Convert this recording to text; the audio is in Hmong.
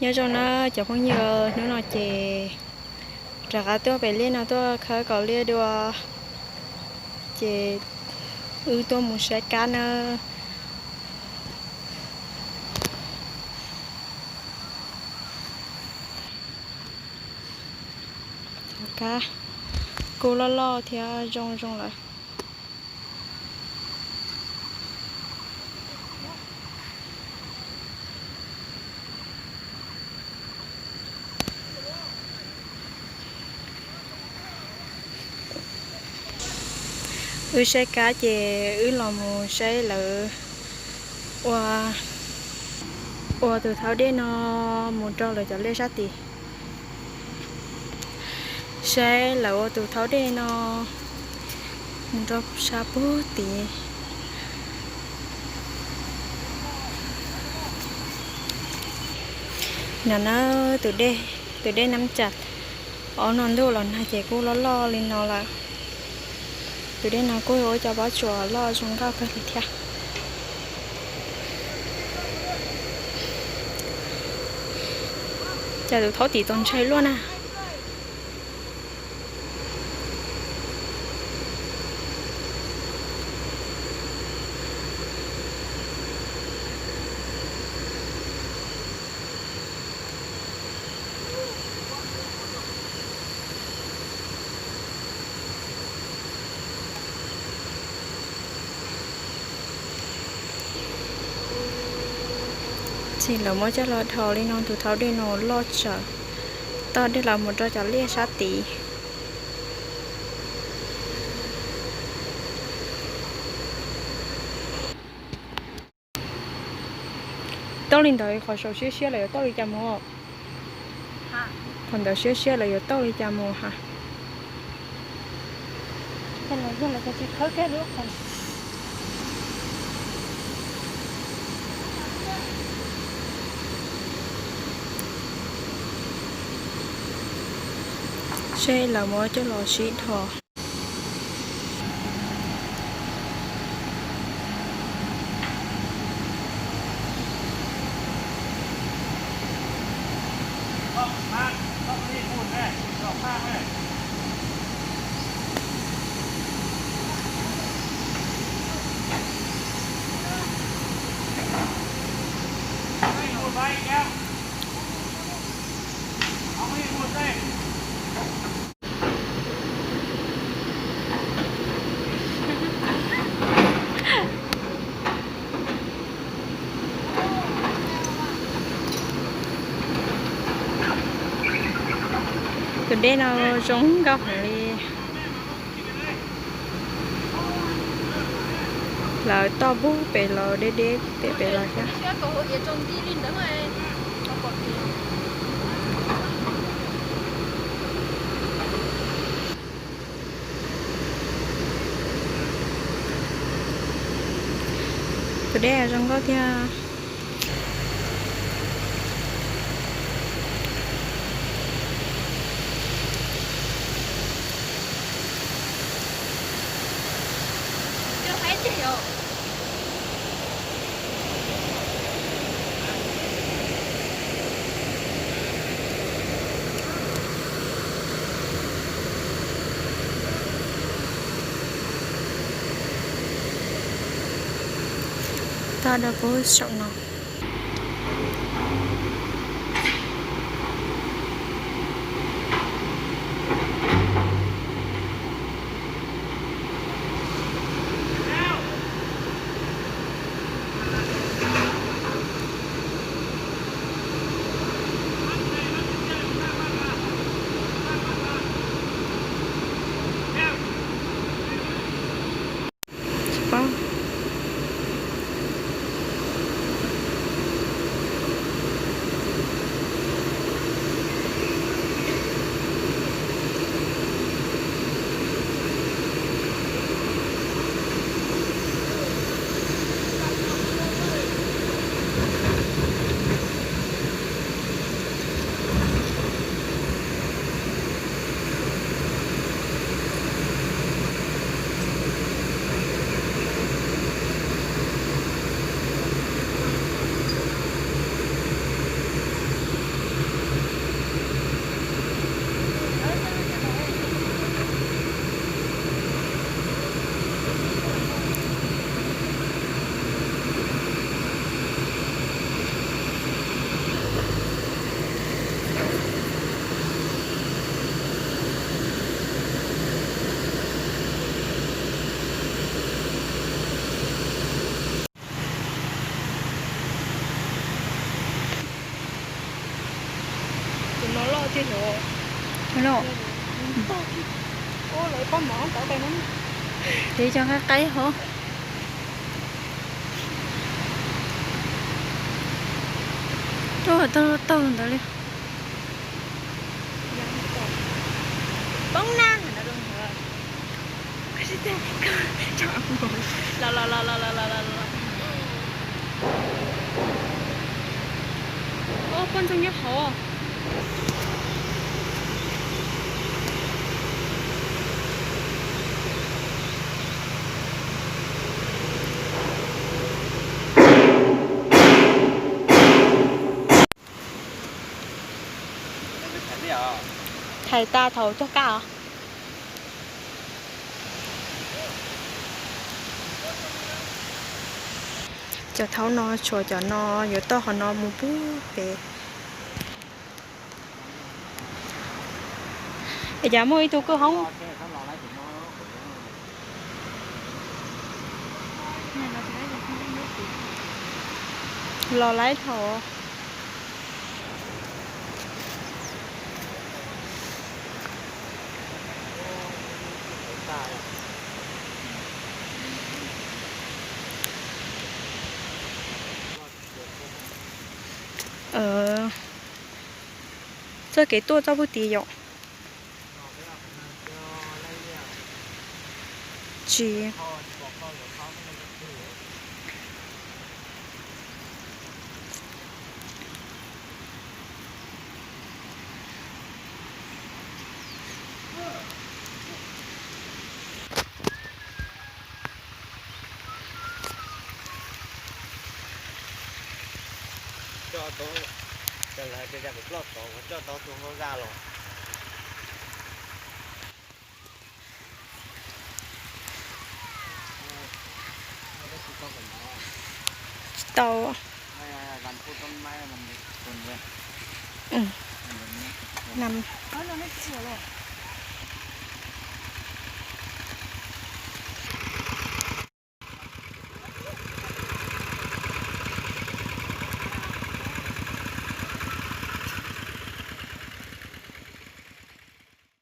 Nyob zoo na cov phooj ywg, hnub no ces rov qab tuaj pem liaj no tuaj khawb kaus liaj dua, ces wb tuaj mus saib kab na. Cov kab kuj loj loj thiab zoo zoo lawm. Wb saib kab ces wb los mus saib lawv ua, ua tus thaub dej no mus rau lawv cov liaj sab tid. Saib lawv ua tus thaub dej no mus rau sab puag tid. No na, tus dej, tus dej Nab Tsas, ob no ntuj los nag ces kuj loj loj li no lawm. Tus dej no kuj yog ib co pob tsuas loj zoo nkauj kawg li thiab. Cas tus thaub tim txaus ntshai luaj na. Txij lawv muab coj los dhos li no, tus thaub dej no loj tsawv, toj dej los mus rau cov liaj sab tid. Tauj li ntawd qhov saum siab siab lawv yuav tauj li cas mus? Qhov ntawd siab siab lawv yuav tauj li cas mus ha? Seb lawv muab coj los sib dhos. Tus dej no zoo nkauj heev li. Lawv toj pub pem los deb deb pem pem los thiab. Tus dej zoo nkauj thiab. Toj rau pub saum no. Tsis paub. Ces cov qaib qaib hov. Tuaj tau taug ntawd li. Poob na. Los los los los los los los. Poj ntxoog nyob hauv. Thais tas thaum cog kab os. Cov thaum no tshuav cov no yuav tau qhov no mus pub pem. Es cas muaj ib tug kwj hoob los laib dhau. Txoj kev tuaj txoj pug tid yom. Tsis coj tau, cov lawv tias kuv ploj tod, kuv coj tau tus hauj zaj los. Tsis tau. Nam.